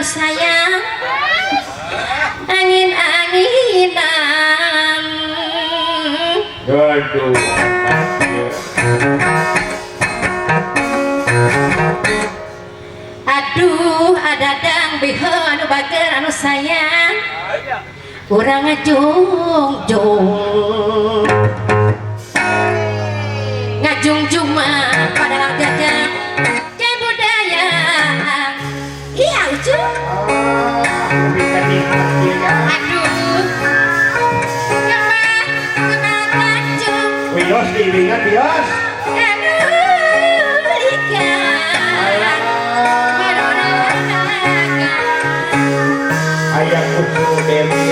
Sayang angin-anginan. Aduh. Aduh, ada dang biho anu bager anu sayang urang ngajungjung ngajungjung mah pada jajan budaya iya ucu. Aduh, kemah kemah Tanjung. Wios diiringan wios. Aduh, ikan. Ayam kucu Dewi.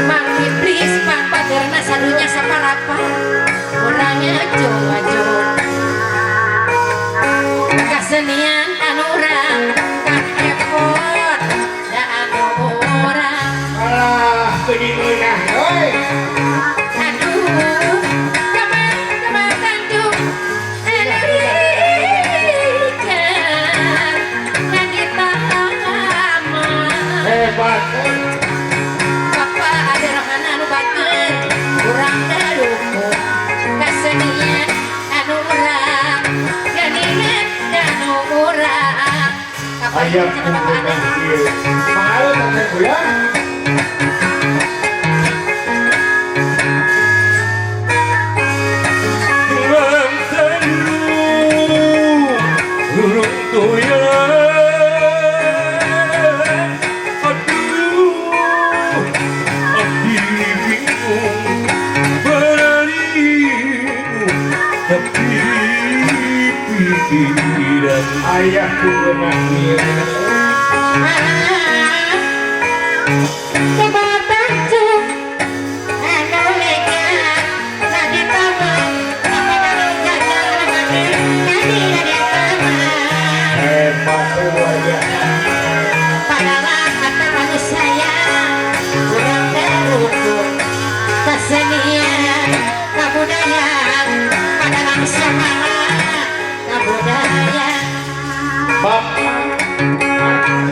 Mang Iblis pak pagerna sadunya saparapa urang ngajung-ngajung kasenian anu urang kan effort da anu urang. Alah, geuning ngeunah euy. Aduh, kemah kemah Tanjung anu ikan ngagitama. Hebat. Bapak ada rohana anu bager urang daruku kasenian anu urang ganingan anu urang. Ayam Kapan cenah kucu Bapak ada ieu. Pengaruh tante bulan. Ayah kudu ieu. Kemah Tanjung anu legan nadi taman apa anu jajan anu bager nadi nadi taman. Hebat luar biasa. Padahal kata anu sayang urang terukur kesenian kabudayaan padalang sabara kabudayaan. Bapak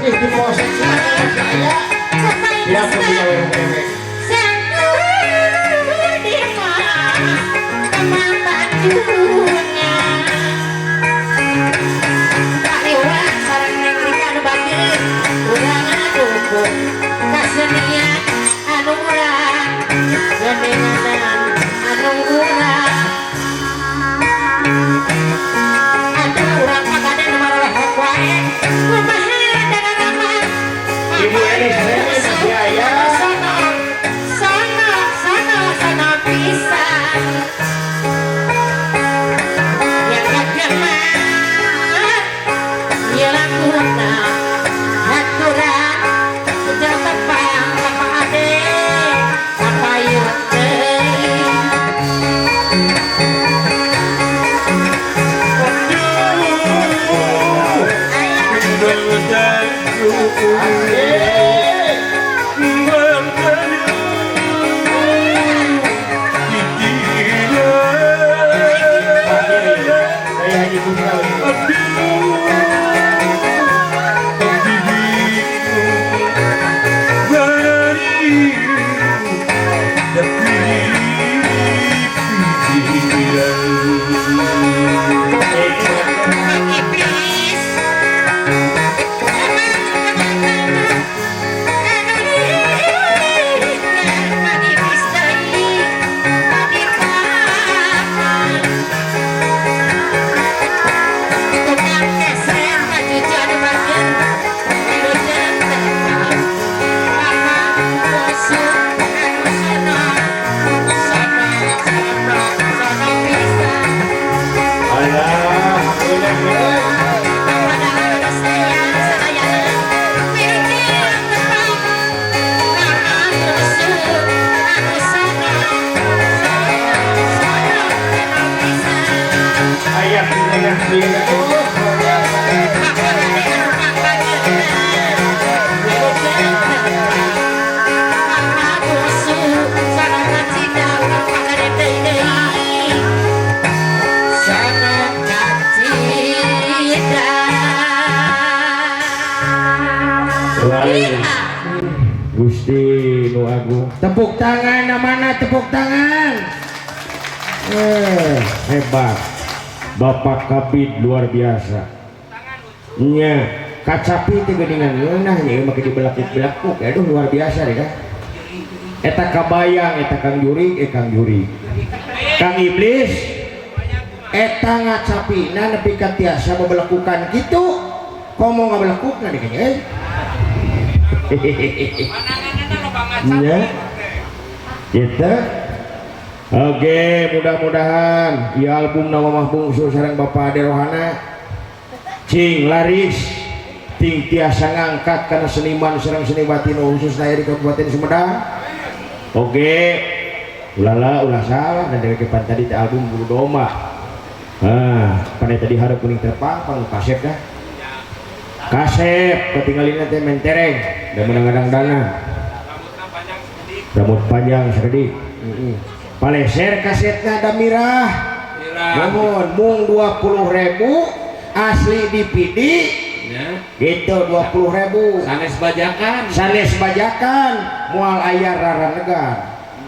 ih di polsek saya. Tidak punya warung dewek. Kasenian anu urang geninganan anu urang. Aduh, urang pagaden marolehok wae kumaha dagangan. Ibu Elis masih aya. Sono sono sono sono pisan yang kagemar ieu laguna haturan ujang tepang Bapak Ade kapayun deui. Asik. Saya Haji Kusra. Mang Iblis emang anu Mang Iblis deui tadi taman tukang keser majuju anu bager anu tepang Bapak musuh anu sono sono sono sono pisan. Alah, ngeunah euy. Padahal sayang sadayana wilujeng tepang Bapak musuh anu sono sono sono sono pisan. Ayah ngeunah ieu. Luar biasa. Bapak ade anu pangbageurna wilujeng tepang Bapak musuh sono kacida urang pagaden deui deui sono kacida. Gusti Nu Agung. Tepuk tangan mana, tepuk tangan. Hebat. Bapak Kabid luar biasa. Nya, kacapi teh geuningan ngeunah nya make dibelakuk-belakuk. Aduh, luar biasa deh kan. Eta kabayang eta Kang Jurig, Kang Jurig. Kang Iblis eta ngacapina nepi ka tiasa bebelekukan kitu. Komo ngabelekukna deh kayaknya. Nya. Gitu. Oke, mudah-mudahan ya album nama Mamah Bungsu sareng Bapak Ade Rohana cing laris, ting tiasa ngangkat karena seniman sareng seniwati nu khususna di Kabupaten Sumedang. Oke, ulala ulah salah dan dari kepan tadi teh album bulu domba. Ah, pandai tadi harap kuning terpang, pang kasep dah. Kasep ketinggalin teh mentereng dan menang dana. Rambut panjang sekedik. Paleser kasetna da mirah. Namun mung 20.000 asli DVD. Ya. Gitu 20.000. Sanes bajakan. Sanes bajakan, moal aya raranegan.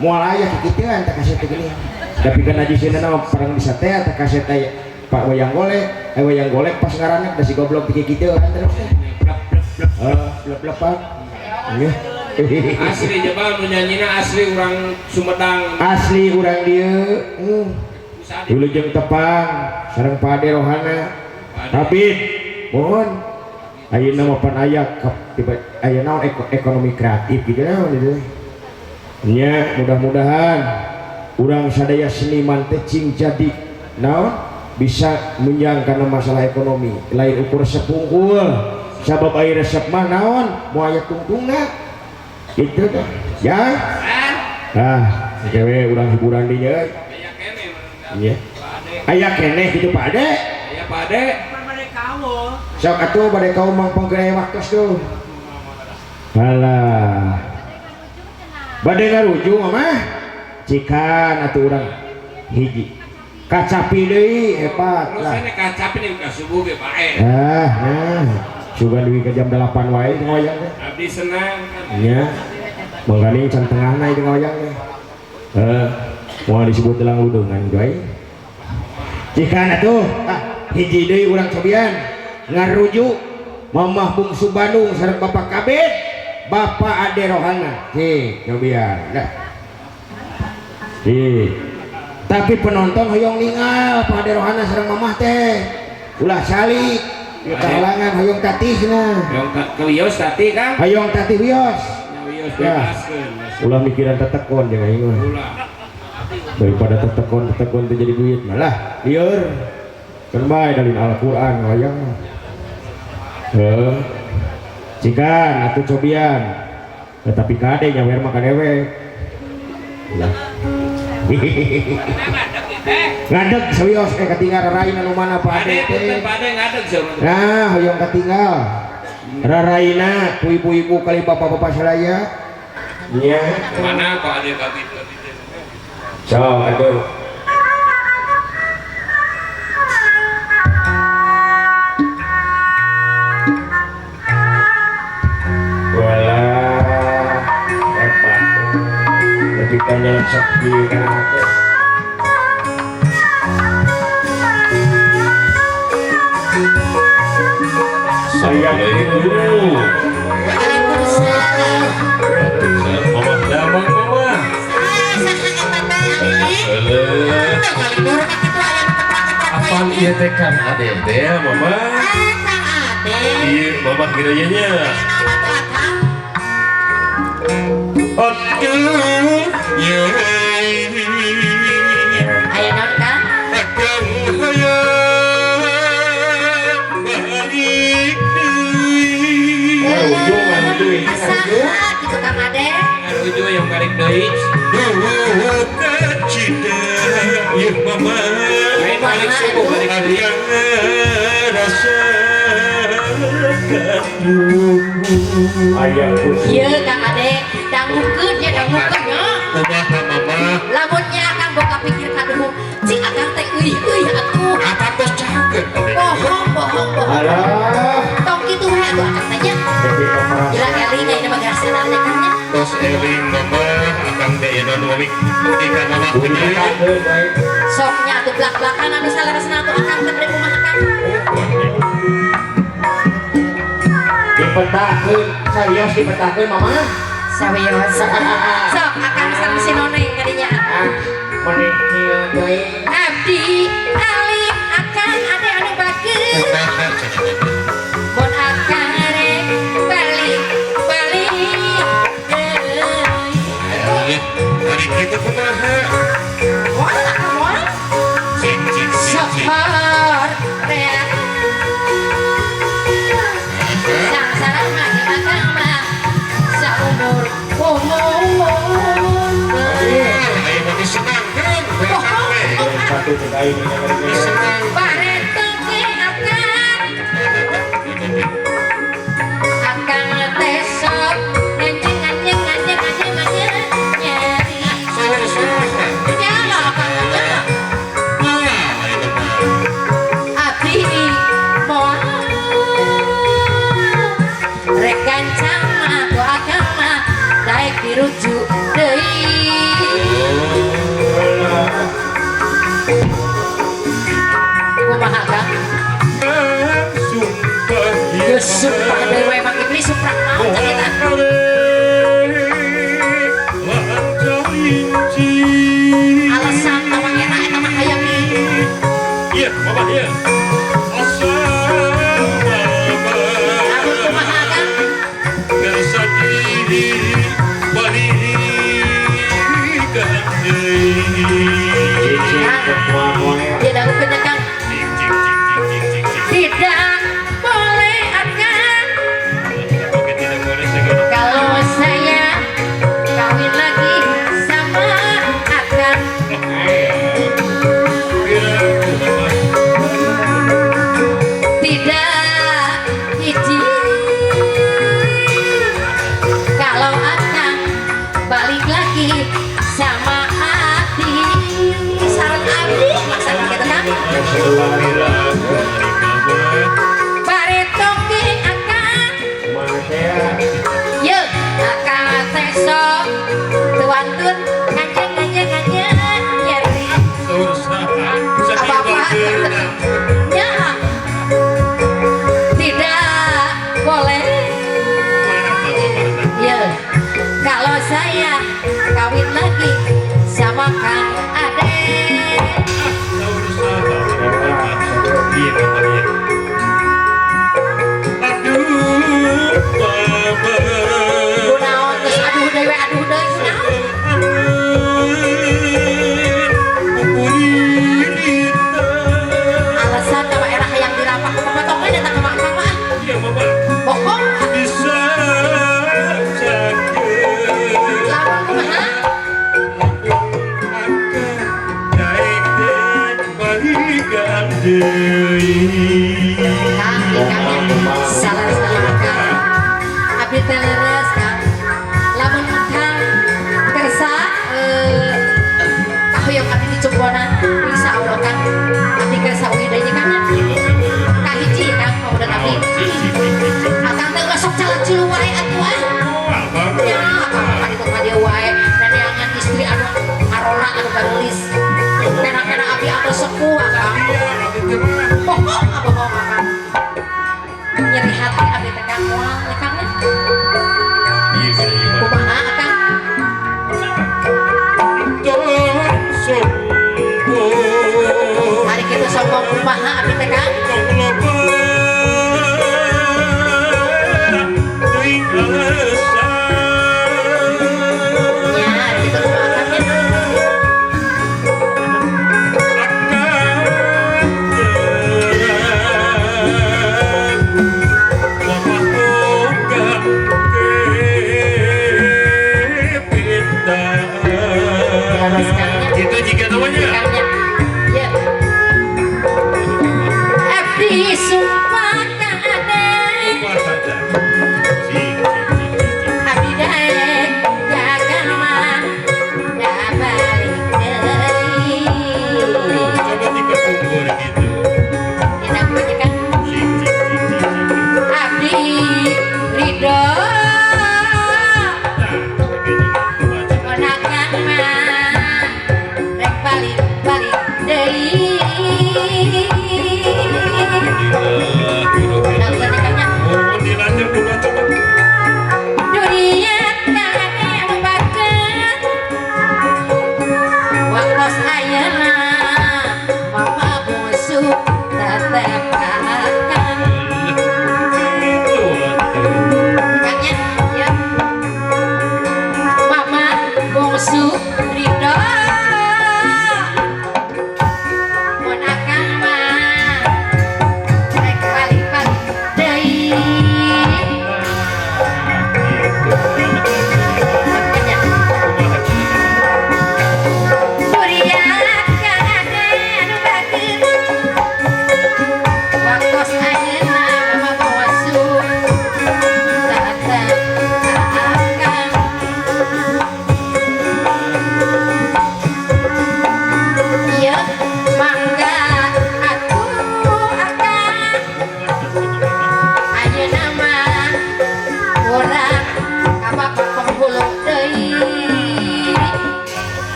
Moal aya kikituan teh kaset teh geuning. Tapi kan najisina mah parang bisa teh teh kaset teh Pak wayang golek, wayang golek pas ngaraneg da si goblok teh kikituan terus teh. Blek blek blek. Blek-blekan. Iya. Asli jebal nu nyanyina asli urang Sumedang. Asli urang dieu. Wilujeng tepang sareng Pak Ade Rohana. Kabid, mohon ayeuna mah pan aya tiba aya naon ekonomi kreatif gitu naon gitu. Nya mudah-mudahan urang sadaya seniman teh cing jadi naon bisa menjang kana masalah ekonomi, lain ukur sepungkul sabab aya resep mah naon moal aya tungtungna. Gitu dah. Ya. Ah, kewe urang hiburan dinya euy. Aya keneh. Iya. Aya keneh kitu Pak Ade. Aya Pak Ade. Sok atuh bade kaum mangpongkeun aya waktos tuh. Alah. Bade ngaruju mah. Cikan atuh urang hiji. Kacapi deui hebat Terus lah. ini kacapi nih ka subuh ge bae. Ah, nah. Sugan dugi ka jam 8 wae teu ngawayang teh. Abdi senang kan. Nya. Mangkaning can tengahna ieu ngawayang teh. Moal disebut telang ludeungan coy. Cikan atuh, hiji deui urang cobian ngarujuk Mamah Bungsu Bandung sareng Bapak Kabid, Bapak Ade Rohana. Cik, cobian. Dah. Cik. Tapi penonton hoyong ningal Pak Ade Rohana sareng Mamah teh. Ulah salik. Ieu kahalangan hoyong tatihna. Hoyong ke wios tati Kang. Hoyong tatih wios. Nya wios Ya. bebaskeun. Ulah mikiran tetekon jeung aing mah. Ulah. Daripada tetekon teh jadi duit malah lieur. Kan bae dalin Al-Qur'an wayang mah. Heuh. Cikan atuh cobian. Tetapi kade nyawer mah ka dewek. Lah. Ngadeg sawios katinggal raraina nu mana Pak Ade Ade teh. punten Pak Ade ngadeg saur. Nah, hoyong katinggal. Raraina ku ibu-ibu kali bapak-bapak sadaya. Nya. Mana Pak Ade kabit? Sok atuh. Walah, hebat. Lebih tanya sakti kana teh. Assalamualaikum. Waalaikumsalam. Mama damang mama. Apaan ieu teh Kang Ade teh mama? Iya mama kiranya nya. Aduh, ye. Aya naon Kang? Akang hayang balik deui. Saha kitu Kang Ade? Ngaruju yang balik deui. Duka cita ieu mama. Lain balik subuh balik deui. Akang rasa gaduh. Aya kursi. Ieu Kang Ade, dangukeun nya dangukeun nya. Kumaha mama? Lamun nya akang boga pikir kaduhung, cing akang teh euy euy atuh. Apa tos caket? Bohong bohong bohong. Alah. Tong kitu we atuh akang teh nya. Jadi Gila eling ayeuna mah geus sadar teh Kang nya. Tos Eling mama akang teh ieu nu mugi ka mama Kudu kudu. dipetakeun bae. Sok nya atuh blak-blakan anu saleresna atuh akang teh bade kumaha akang. Dipetakeun, serius dipetakeun mama. Sawios. Sok akang sareng si Noneng kadinya. Ah, maneh kieu deui. Abdi alim akang ade anu bageus. Mun akang rek balik balik deui. Ari kitu kumaha? Moal akang moal. Cing cing cing cing. Sohor rea. Sangsara mah di akang mah saumur umur. Ayo mah disenangkeun we akang we. Satu cek aing Disenang. Bareto ge akang. Akang teh sok nyenyengan nyengan nyengan nyengan nyeri. Suhur suhur. Nyala akang nyala. Wah, itu mah. Abdi moal rek gancang mah ku akang mah daek dirujuk deui.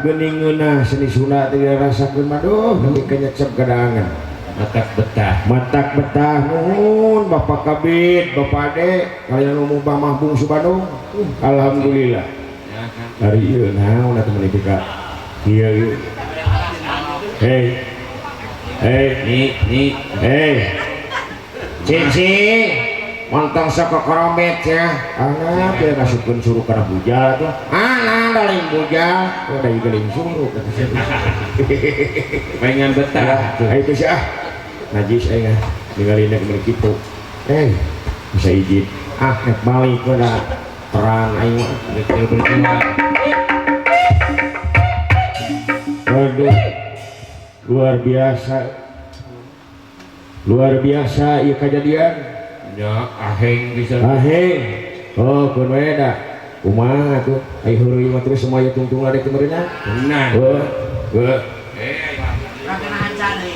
geuning ngeunah seni Sunda teh dirasakeun mah duh nepi ka nyecep kadangan. Matak betah. Matak betah nuhun Bapak Kabid, Bapak Ade, kalian umum Pak Mahbung Subandung. Alhamdulillah. Ya kan. Hari ieu naon atuh meuni ka ieu ieu. Hei. Hei, Nih, nih. hei. Cici, montong sok korombet ya. Anak dia ngasupkeun suruh kana bujal tuh. Anak da lain bujal, oh da ieu lain suruh kata sia. Pengen betah. Ya, ayo geus ah. Najis aing ah. Ningalina kumaha kitu. Eh, bisa izin. Ah, nek balik we da terang aing mah. Betul berjuang. Waduh. Luar biasa. Luar biasa ieu kajadian. Ya, aheng bisa. Aheng. Oh, keun we da. Kumaha atuh? Ai heureuy mah terus semuanya tungtung ladek teh meureunna. Nah. Heuh. Heuh. Eh,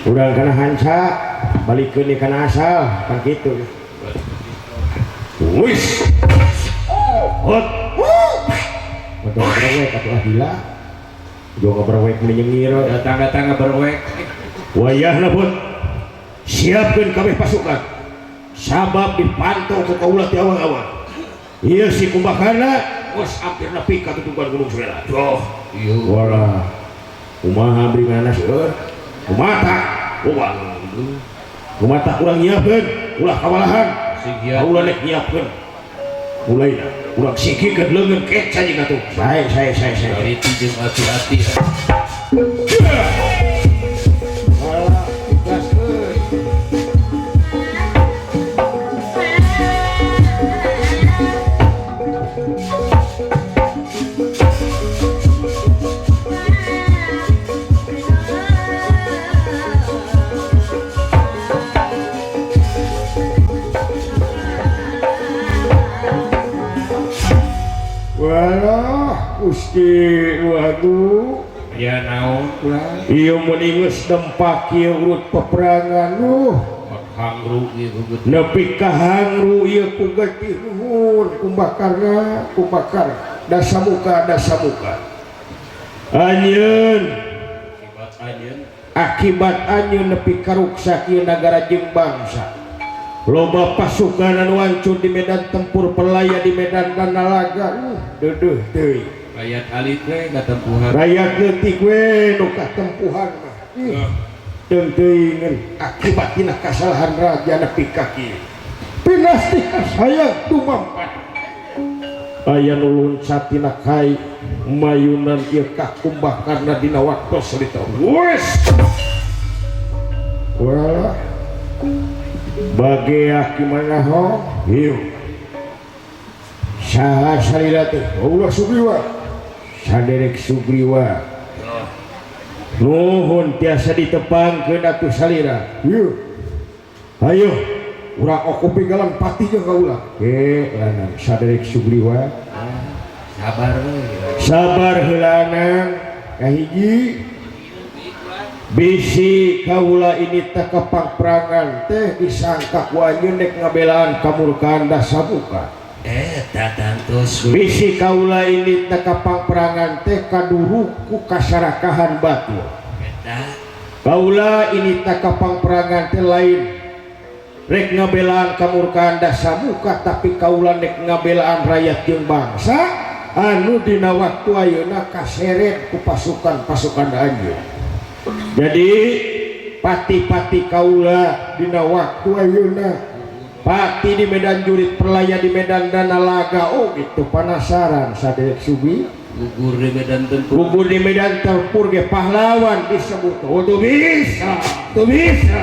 Urang kana hanca, balikeun deui kana asal, pan kitu. Wis. Hot. Motor berwek atuh ah gila. Jo ngaberwek meni nyengir. Datang-datang berwek. Wayahna pun siapkeun kabeh pasukan. Sabab dipantau ku kaula ti awang-awang. Ieu si Kumbakarna geus hampir nepi ka tutugan Gunung Suela. Duh, Ieu. walah. Kumaha bringana seueur? Kumaha? Kumaha? Kumaha urang nyiapkeun? Ulah kawalahan. Sigian. Kaula nek nyiapkeun. Mulai urang sikikeun leungeun keca jeung atuh. Sae sae sae sae. Kaliti jeung hati-hati. Walah, ikhlas euy. Walah, Gusti waduh. Ya naon urang? Ieu mun geus dempak ieu urut peperangan nuh. Hangru ieu gugut. Nepi ka hangru ieu ku getih nuhun Kumbakarna, Kumbakar dasamuka dasamuka. Anjeun Akibat anjeun akibat anjeun nepi ka ruksak ieu nagara jeung bangsa. Loba pasukan anu hancur di medan tempur pelaya di medan danalaga. Deudeuh teuing. Rakyat alit we katempuhan. Rakyat leutik we nu katempuhan mah. Deung teuingeun akibat dina kasalahan raja nepi ka kieu. Pinasti kasayang dumampan. Aya nu luncat tina kai mayunan ieu ka Kumbakarna dina waktos salita. Wes. Walah. Bageah gimana ho? Ieu. Saha salila teh? Allah Sugriwa. Saderek Sugriwa. Nuhun tiasa ditepangkeun atuh salira. Ieu. Ayo, urang okupi galang pati jeung kaula. Ke lanang saderek Sugriwa. Sabar we. Sabar heulanang kahiji. Bisi kaula ini teh kepangperangan teh disangka ku anjeun nek ngabelaan kamurkaan dasamuka. Eta tangtos. Bisi kaula ini teh kapangperangan teh kaduruk ku kasarakahan batur. Eta kaula ini teh kapangperangan teh lain rek ngabelaan kamurkaan dasamuka tapi kaula nek ngabelaan rakyat jeung bangsa anu dina waktu ayeuna kaseret ku pasukan-pasukan anjeun. Jadi pati-pati kaula dina waktu ayeuna pati di medan jurit perlaya di medan danalaga oh gitu panasaran saderek Sugi gugur di medan tempur gugur di medan tempur ge pahlawan disebut oh tuh bisa tuh bisa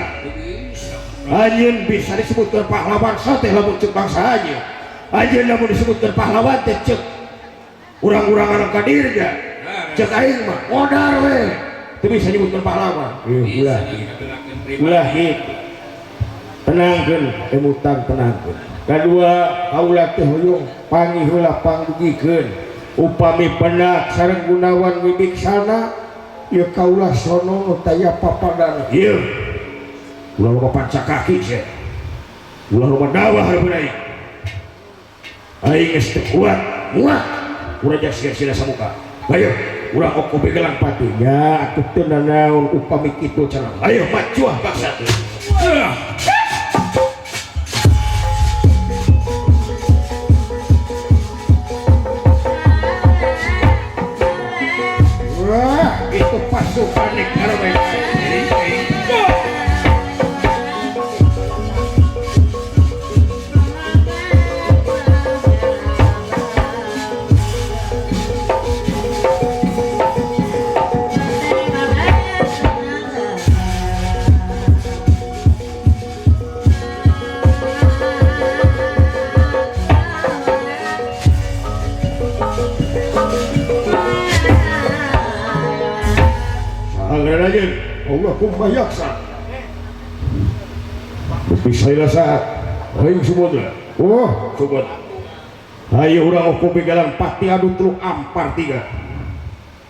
anjeun bisa disebutkan pahlawan sateh lamun ceuk bangsa anjeun anjeun lamun disebutkan pahlawan teh ceuk urang-urang anu kadirja ceuk aing mah modar we teu bisa nyebutkan pahlawan. Ulah ulah gitu. Tenangkeun emutan tenangkeun. Kadua kaula teh hoyong panggih heula panggugikeun. Upami penak sareng Gunawan Wibiksana ieu kaula sono nu taya papadana. Ieu. Ulah loba panca kaki sia. Ulah loba dawah hareupeun aing. Aing geus teu kuat, muat. Urang sia-sia samuka. Ayo. Urang oko begelang pati. Ya atuh teu nanaon upami kitu cenah. Ayo maju ah bangsa. Wah, itu pasukan negara baik. Allah kumayaksa. Bisa saat. Ayo Subodra. Oh, Subodra. Ayo urang oko begalang pati adu teluk ampar tiga.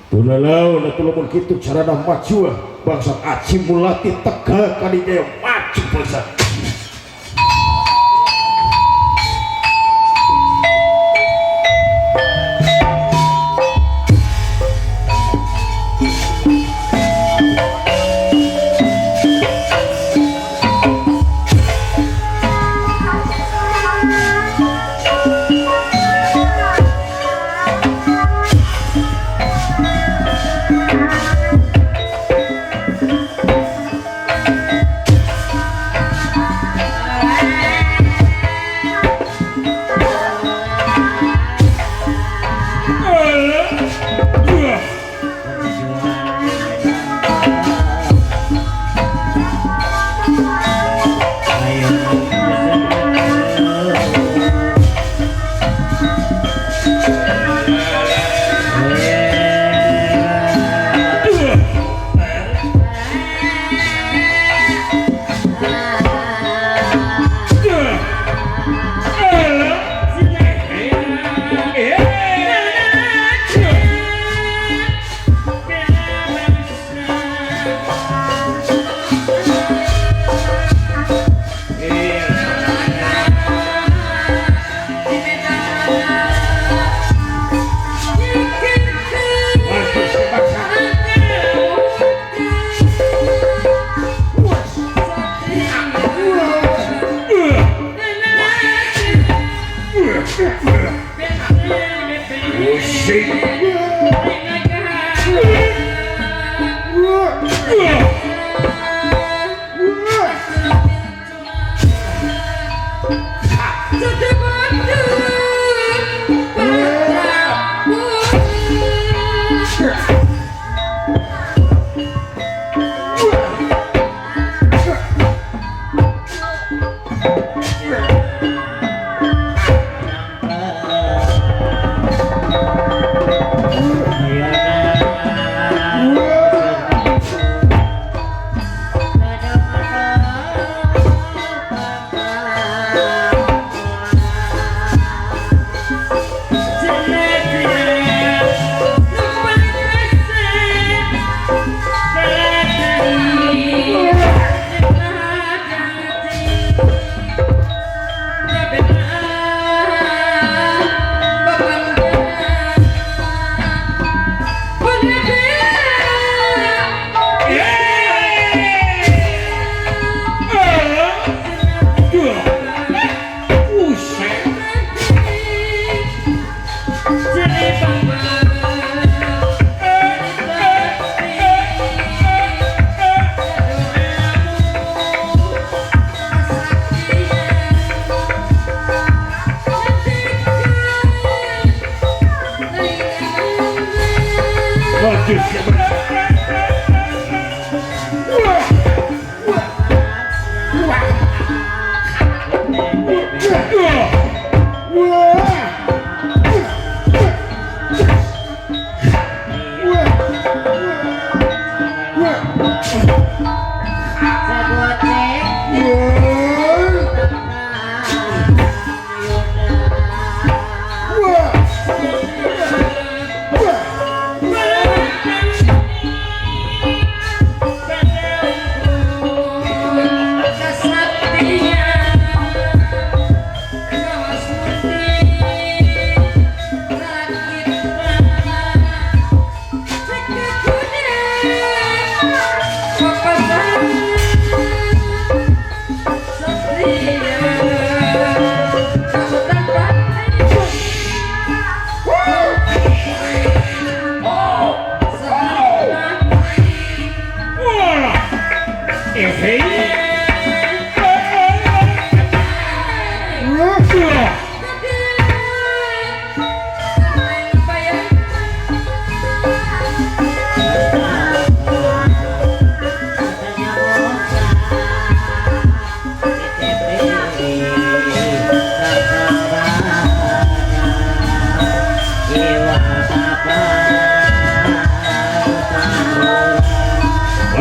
Tunalaun atuh lamun kitu carana maju bangsa aci mulati tegak ka dieu maju bangsa.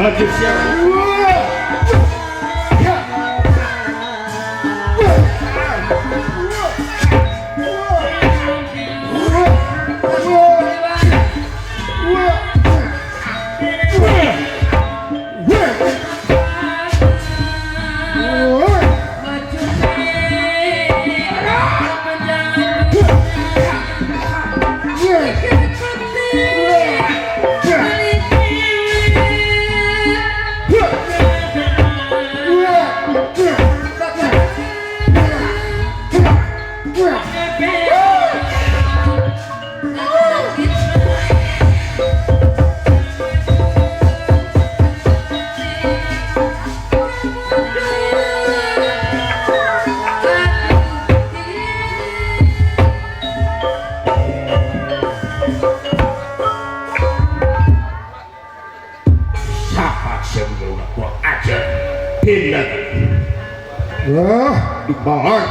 Aduh siap. Wah, dibahar.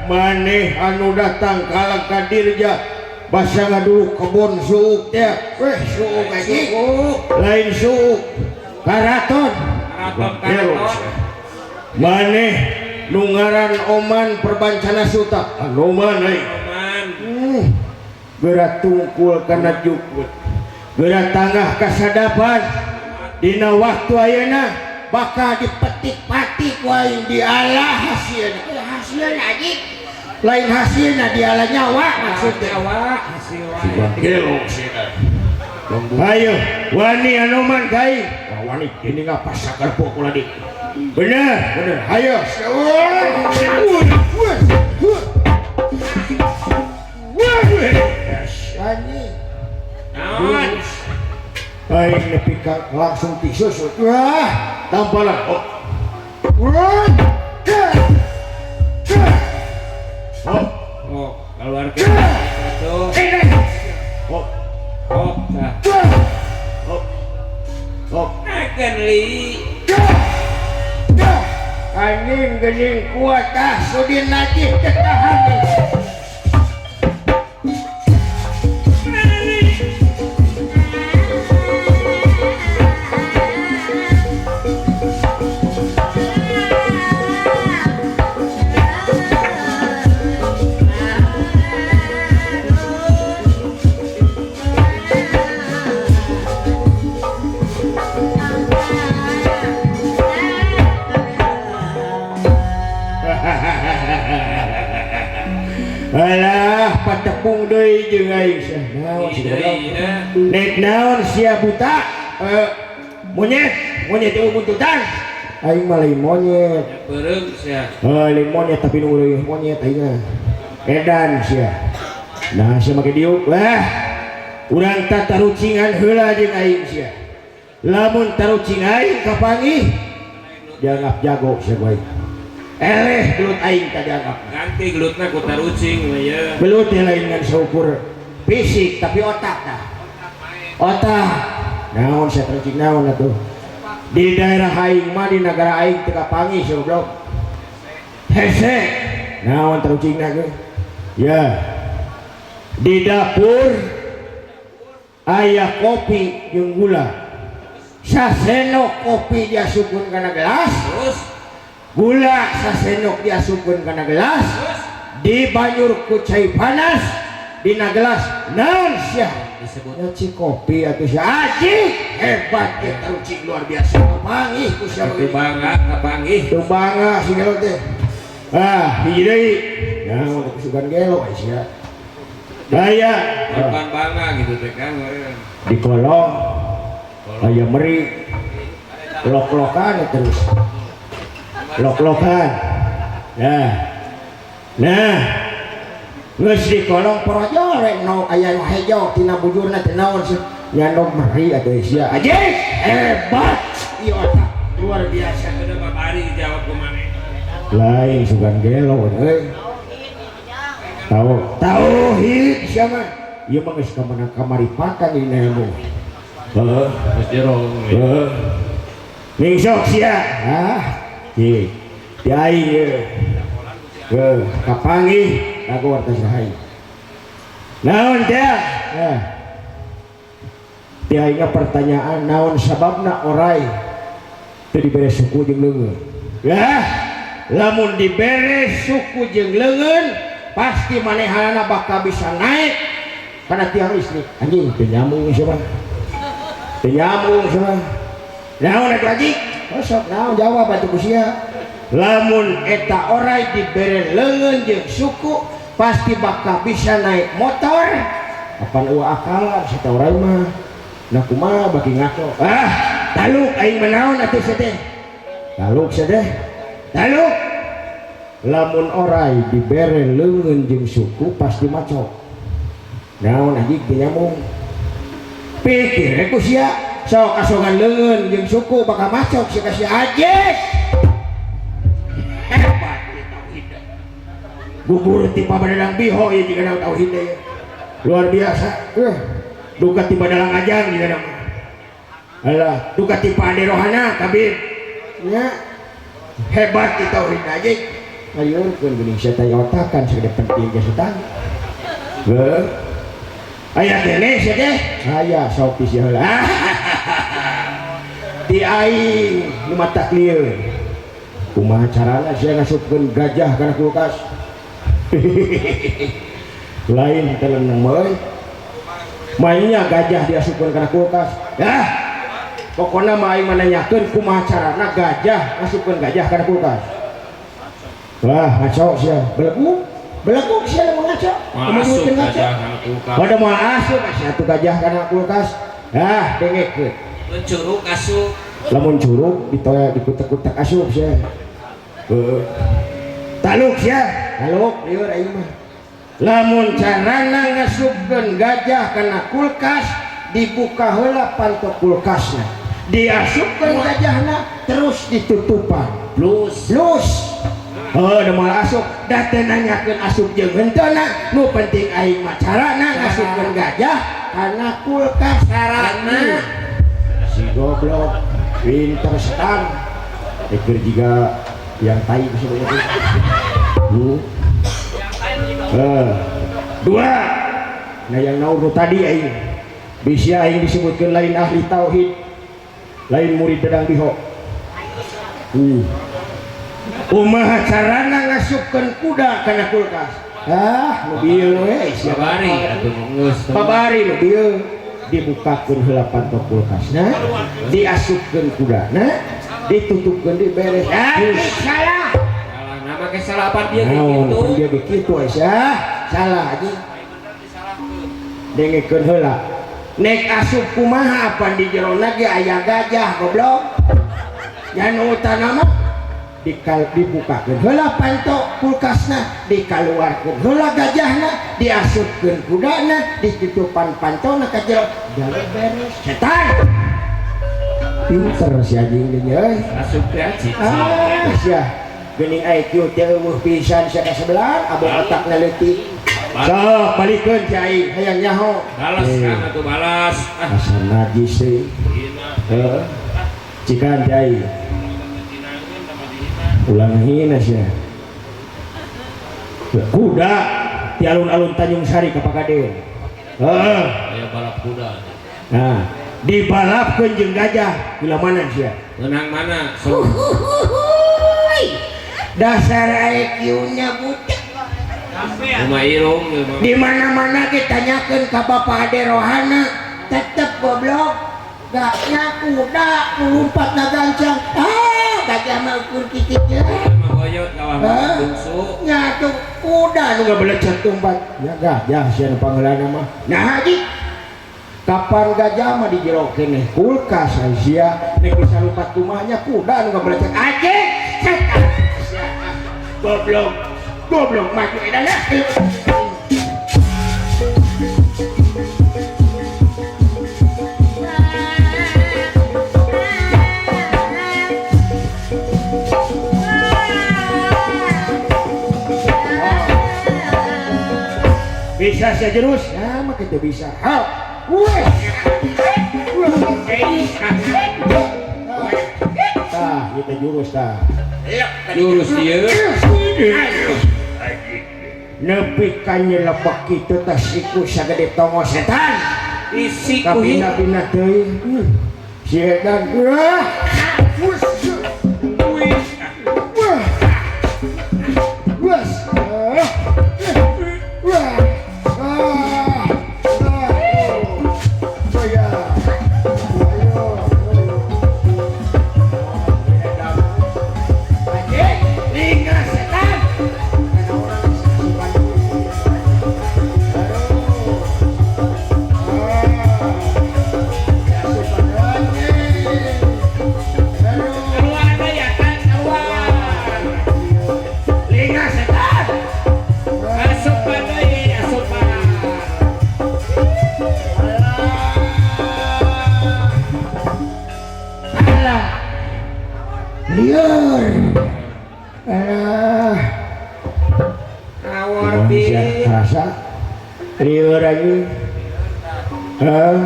Maneh anu datang kalang ka Dirja basa ngadulu kebon suuk teh weh suuk anjing lain suuk karaton maneh nu ngaran Oman Perbancana Suta Anoman euy geura tungkul kana jukut geura tangah kasadapan dina waktu ayeuna bakal dipetik-patik ku aing dialah hasilna hasilna anjing lain hasilna diala nyawa maksudnya nyawa hasil wae gelo sina ayo wani Anoman kai wani ini ngapa sakarpo kula dik bener bener ayo anjing naon aing nepi ka langsung tisus wah tampalan oh oh oh keluar ke satu oh oh tah oh oh akan li anjing geuning kuat ah sudin najib ketahan. Alah patepung deui jeung aing sia. Naon sia Nek naon sia buta? Monyet, monyet eueuh buntutan. Aing mah lain monyet. Beureum sia. Heuh lain monyet tapi nu leuwih monyet aing mah. Edan sia. Nah sia make diuk. Wah. Urang tatarucingan heula jeung aing sia. Lamun tarucing aing kapanggih dianggap jago sia ku aing. Eleh gelut aing tadi anggap. Ganti gelutna ku tarucing mah ye. Gelut teh lain ngan saukur fisik tapi otak tah. Otak. Naon sia tarucing naon atuh. Di daerah aing mah di nagara aing teu kapanggih sia goblok. Hese. Naon tarucingna ge? Ya. Di dapur aya kopi jeung gula. Sasendok kopi diasupkeun kana gelas. Terus gula sasendok diasupkeun kana gelas dibanyur ku cai panas dina gelas naon sia disebutna ci kopi atuh sia anjing hebat ieu tarucing luar biasa kapanggih ku sia teu bangga kapanggih teu bangga si gelo teh ah hiji deui naon sugan gelo ai sia daya korban bangga gitu teh kan di kolong aya meri lok-lokan terus lok-lokan. Nah, nah, geus di kolong porojot Nongol we no aya nu hejo tina bujurna teh naon sih nyandog meri atuh sia. Aji hebat ieu otak luar biasa. Udah babari dijawab ku maneh. Lain sugan gelo euy. Tahu tauhid sia mah. Ieu mah geus kamanang kamaripatan dina ilmu. Heeh, Geus jero. heeh. Ning sok sia. Ah, ieu. Ti aing ieu. Heuh, kapanggih aku warta saha. Naon teh? Nah. Ti aing pertanyaan naon sababna orai teu dibere suku jeung leungeun. Yah, lamun dibere suku jeung leungeun pasti manehanana bakal bisa naik kana tiang listrik. Anjing teu nyambung sia mah. Teu nyambung sia mah. Naon atuh anjing? Oh, sok naon jawab atuh ku sia. Lamun eta orai dibere leungeun jeung suku pasti bakal bisa naik motor. Apan eueuh akalan si eta orai mah. Nah kumaha bagi ngaco. Ah, taluk aing mah naon atuh sia teh. Taluk sia teh. Taluk. Lamun orai dibere leungeun jeung suku pasti macok. Naon anjing teu nyambung. Pikir ku sia sok kasongan leungeun jeung suku bakal macok sia ka sia anjing. Hebat ieu tauhid. Gugur ti pabadang biho ieu jiga tauhid ieu. Luar biasa. Duka ti badalang ajang jiga mah. Alah, duka ti Pade Rohana kabir. Nya hebat di tauhid anjing. Ngaliurkeun geuning sia teh otakan sagede penting ge setan. Heuh. Aya keneh sia teh? Aya sok ti sia heula. Ti aing nu matak lieur. Kumaha carana sia ngasupkeun gajah kana kulkas? Lain teleneng mah euy. Mainnya gajah diasupkeun kana kulkas. Dah. Pokona mah aing mah nanyakeun kumaha carana gajah ngasupkeun gajah kana kulkas. Lah ngaco sia, beleguk. Beleguk sia lamun ngaco. Moal asup gajah kana kulkas. Pada moal asup sia atuh gajah kana kulkas. Dah dengekeun. Mun curug asup. Lamun curug ditoya dikutek-kutek asup sia. Heuh. Taluk sia, taluk lieur aing mah. Lamun carana ngasupkeun gajah kana kulkas dibuka heula panto kulkasna. Diasupkeun gajahna terus ditutupan. Plus. Plus. Heuh, da moal asup, da teu nanyakeun asup jeung henteuna, nu penting aing mah carana ngasupkeun gajah kana kulkas. Carana. Si goblok pinter setan. Pikir jiga yang tai bisa banyak. Dua. Nah yang naur nu tadi aing. Bisa aing disebutkeun lain ahli tauhid, lain murid Dadang Biho. Kumaha carana ngasupkeun kuda kana kulkas? Ah, nu bieu we sia. Babari atuh geus. Babari nu bieu dibukakeun heula panto kulkasna, diasupkeun kudana, ditutupkeun di beres. Ah, salah. Salah, nah make salapan dia Naon, kitu. Dia kitu Aisyah. Salah anjing. Dengekeun heula. Nek asup kumaha apan di jerona ge aya gajah goblok. Nya nu utana mah dibukakeun heula panto kulkasna, dikaluarkeun heula gajahna, diasupkeun kudana, ditutupan pantona ka jero. Jalan beres. Setan. Pinter si anjing deui euy. Asup teh cici. Ah, sia. Geuning IQ teh eueuh pisan sia ka sebelah, abong otakna leutik. Sok balikeun si aing hayang nyaho. Balas kan atuh balas. Ah, Asa najis teh. Heeh. Cikan si aing. Ulang hina sia. Kuda ti alun-alun Tanjung Sari ka Pagaden. Heeh. Aya balap kuda. Nah, dibalapkeun jeung gajah bila mana sia? Menang mana? Sok. Dasar IQ-nya budak. Kumaha irung ieu mah. Di mana-mana ditanyakeun ka Bapak Ade Rohana, tetep goblok. Gaknya kuda lompat na gancang. Ah, gajah mah ukur kitu teh. Mah boyot kawah Hah? bungsu. Nya tuh kuda nu ngabelecet tumpat. Ya gajah sia nu panggeulana mah. Nah haji kapan gajah mah di jero keneh kulkas sia nek bisa lompat kumahnya kuda nu ngabelecet anjing. Setan. Sia. Goblok. Goblok maju edan. Bisa sia jurus? Ya mah kitu bisa. Ha. Wes. Tah, ieu teh jurus tah. Jurus ieu. Nepi ka nyelebek kitu tah siku sagede tongo setan. Isi ku Kapina-pina teuing. Si edan. Wah. Wes. Wah. Wes. Wah. Ah. Ah. Oh ya. Ayo. Anjing, lingga setan. Keluar deui ya kan, keluar. Lingga setan. Asupan deui, asupan. Alah. Liar. Alah. Ngawur bi. Rasa lieur anjing. Hah?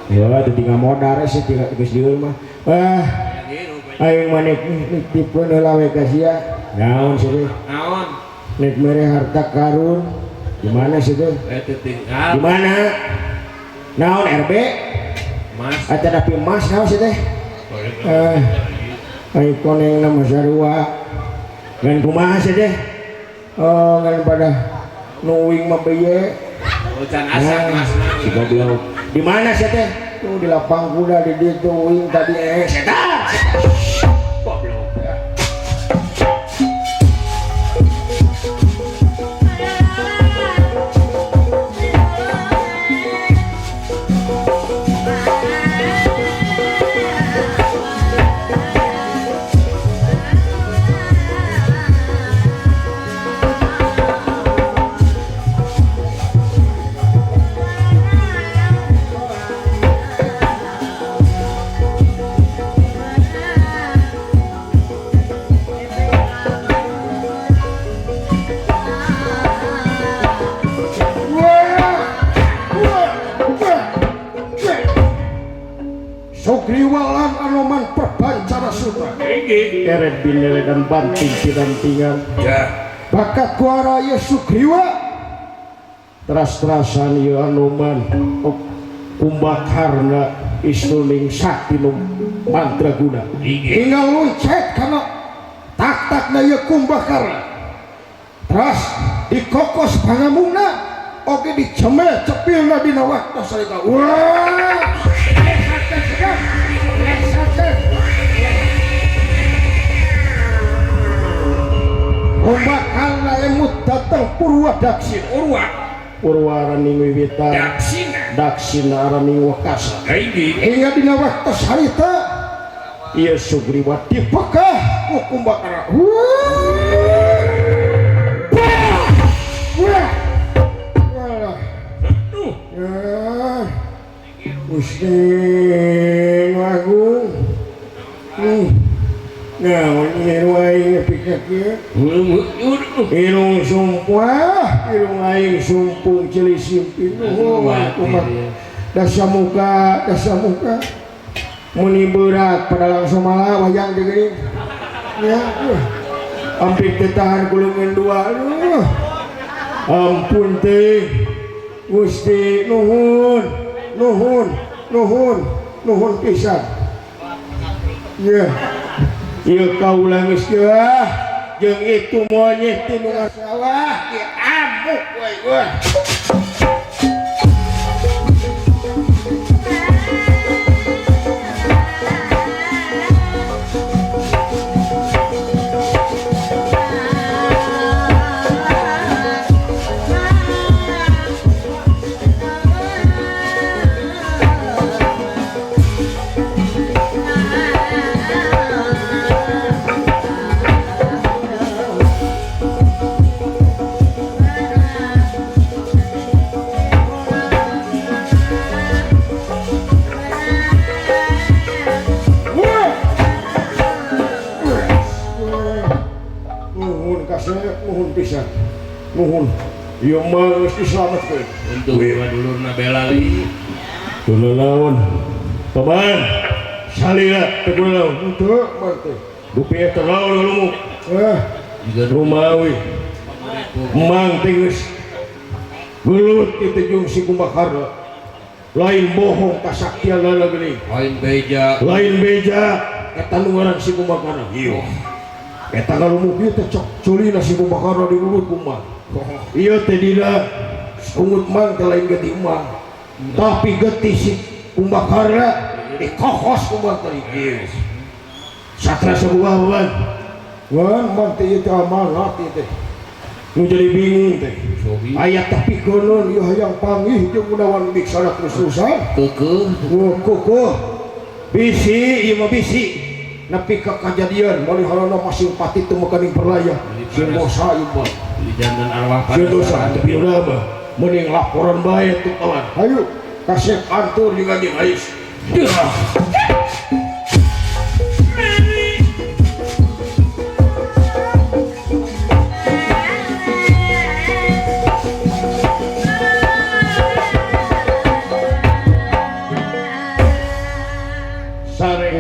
Ya teu tinggal modar sih tinggal geus lieur mah. Ah, aing mah nek nitipkeun heula we ka sia. Naon sih teh? Naon? Nek mere harta karun. Di mana sih teh? Teu tinggal. Di mana? Naon RB? Mas. Eta tapi emas naon sih teh? Aing koneng nama sarua. Ngan kumaha sih teh? Oh, ngan pada nuwing mah beye. Oh, can asak mas. Si goblok. Di mana sih teh? Tuh di lapang kuda di ditu uing tadi setan. Goblok. Sugriwalan Anoman Perbancara Sutra. Eret binele dan banting pidantingan. Ya. Bakat kuara ye Sugriwa. Teras-terasan ye Anoman Kumbakarna istuning sakti nu mandraguna. Hingga loncet kana tak-takna ye Kumbakarna. Teras dikokos pangamungna oge dicemel cepilna dina waktu sarita. Wah! Kumbakarna emut datang Purwa Daksina. Purwa. Purwa araning wiwitan. Daksina. Daksina araning wakasa. Hiji. Hingga dina waktu harita ieu Sugriwa dipekah ku Kumbakarna. Wah. Wah. Aduh. Gusti Agung. Naon ieu aing nepi ka kieu? Irung sumpuah, irung aing sumpung ceuli simpin. Dasa muka, dasa muka. Muni berat pada langsung malah wayang teh geuning. Ya, ampik teu tahan ku leungeun dua. Aduh. Ampun teh. Gusti nuhun, nuhun, nuhun, nuhun pisan. Ya. Ieu kaula geus geus jeung itu monyet teh nu salah diamuk we wah. Nuhun pisan. Nuhun. Ieu mah geus diselametkeun. Untuk dulurna Belali. Dulur naon? Paman. Salila teu kudu naon? Henteu mah teh. Dupi eta naon lumuk. Eh, Rumawi. Mang teh geus gelut itu jeung si Kumbakarna. Lain bohong kasaktianana geuning. Lain beja. Lain beja eta nu ngaran si Kumbakarna. Ieu. Eta ngalumuk ieu teh cok culina si Kumbakarna diurut kumaha. Ieu teh dina sungut mang teh lain getih mang. Tapi getih si Kumbakarna dikokos kumaha tadi. Ieu. Satra sebuah wan. Wan mang teh ieu teh amanat ieu teh. Nu jadi bingung teh. Aya tapi konon ieu hayang panggih jeung Gunawan Biksana terus-terusan. Keukeuh. Keukeuh. Bisi ieu mah bisi. Nepi ka kajadian maliharana masing pati teu mekaning perlaya. Sieun dosa ieu mah. Di jantan arwah Sieun dosa tapi udah mah mending laporan bae tuh kawan. Hayu kasep antur jeung anjing ais.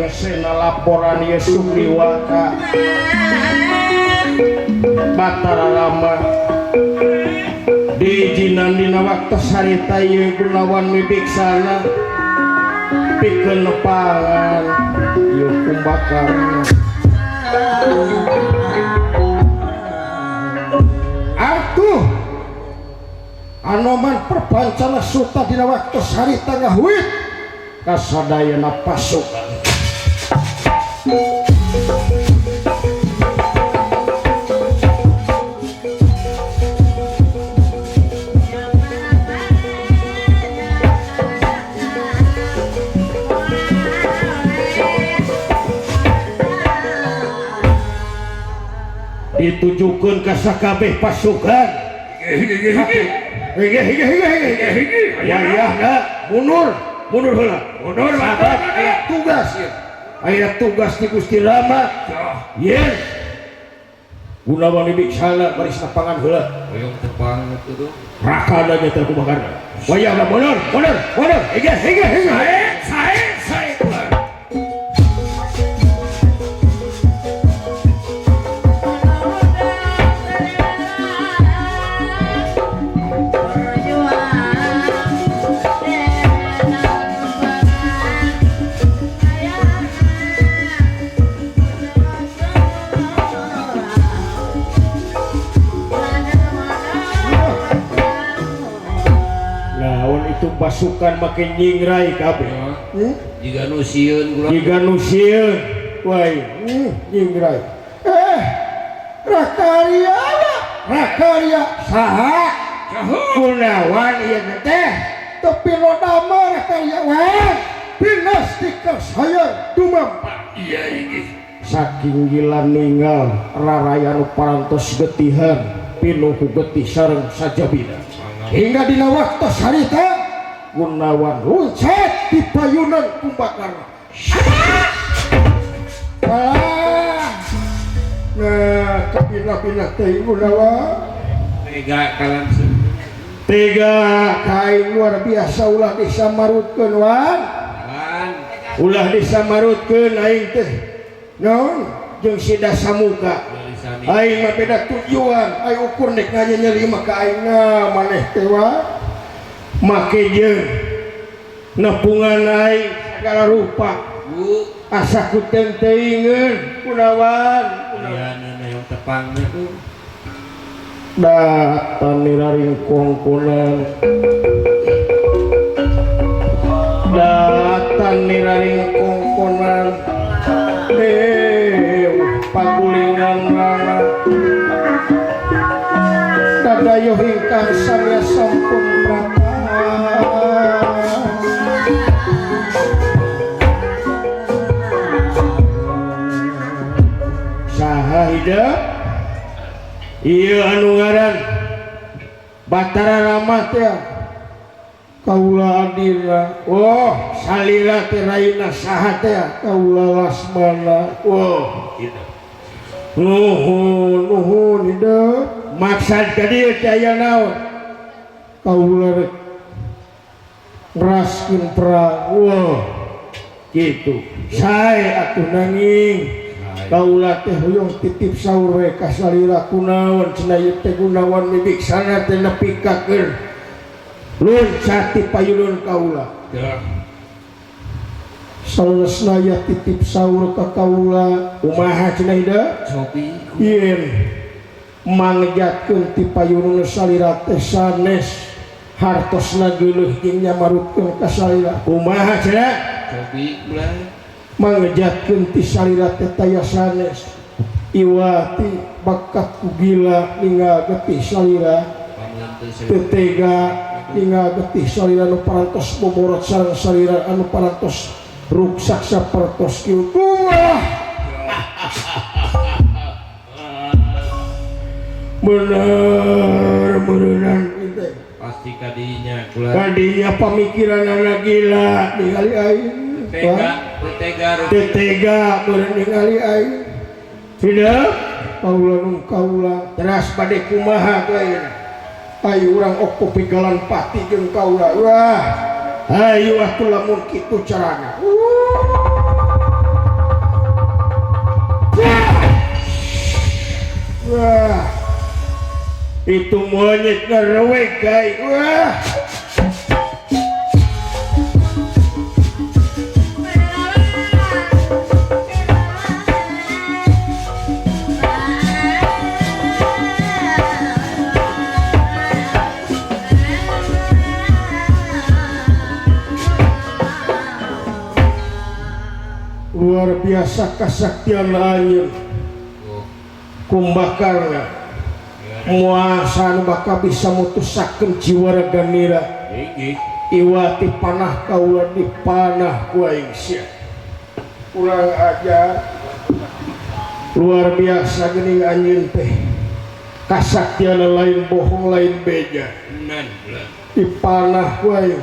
Sena laporan Yesus Sugriwaka Batara Rama diizinan dina waktu sarita ieu Gunawan Wibiksana pikeun nepangan ieu Kumbakarna. Atuh Anoman Perpancana Suta dina waktu sarita ngahuit kasadayana pasukan. Ditujukeun ka sakabeh pasukan. Wayahna mundur, mundur heula. Mundur sabab aya tugas ieu. Aya tugas di Gusti Rama. Yen Gunawan Wibiksana baris lapangan heula. Hoyong tepang atuh. Rakana nya teh Kumbakarna. Wayahna mundur, mundur, mundur. Hige, hige, hige. Sae, sae, sae. Pasukan makin nyingrai kabeh. Jiga nu sieun kula. Jiga nu sieun. Wai, nyingrai. Rakaria. Rakaria saha? Gunawan ieu teh. Tepi lodama Rakaria wae. Pinas dikersaya dumampa. Iya iki. Saking gila ninggal raraya nu parantos getihan pinuh ku getih sareng sajabina. Hingga dina waktu harita Gunawan luncat di payunan Kumbakarna. Alah. Nah, kapina-pina teh Gunawan. Tega kalan tega kain luar biasa ulah disamarutkeun wan. Ulah disamarutkeun aing teh. Naon jeung si Dasamuka. Aing mah beda tujuan, aing ukur nek nganyeri mah ka aing maneh teh wan. Make jeung nepungan aing segala rupa. Asa ku teuingeun Gunawan. Lianeun hayang tepang tuh. Datan niraring kongkonan. Datan niraring kongkonan. Pagulingan rana. Dadayoh ingkang samya sampun prata. Saha hidup? Ieu anu ngaran Batara Rama teh kaula adina. Oh, salila teh raina saha teh kaula Lasmana. Oh, hidup. Nuhun, nuhun hidup. Maksad ka dieu teh aya naon? Kaula rek ngeraskeun perang. Wah, kitu. Sae atuh nanging. Kaula teh hoyong titip saur we ka salira kunaon cenah ieu teh Gunawan Wibiksana teh nepi ka keur loncat ti payulun kaula. Salesna ya titip saur ka kaula. Kumaha cenah ida? Cobi. Yen mangjatkeun ti payulun salira teh sanes hartosna geuleuh jeung nyamarutkeun ka salira. Kumaha cenah? Cobi ulah. Mangjatkeun ti salira teh taya sanes iwati bakat ku gila ninggal getih salira teu tega ninggal getih salira anu parantos boborot sareng salira anu parantos ruksak sapertos kieu. Wah, bener beneran teh pasti kadinya kula kadinya pamikiranana gila ningali aing. Tega, tega, tega beureun ningali aing. Tidak, kaula nu kaula teras bade kumaha teh. Ayo urang oko pigalan pati jeung kaula. Wah, ayo atuh lamun kitu carana. Wah, itu monyet ngerewek guys. Wah. Luar biasa kasaktian anjeun Kumbakarna muasa nu bakal bisa mutusakeun jiwa raga nira. Iwati panah kaula dipanah ku aing sia. Kurang ajar. Luar biasa geuning anjeun teh. Kasaktian lain bohong lain beja. Dipanah ku aing.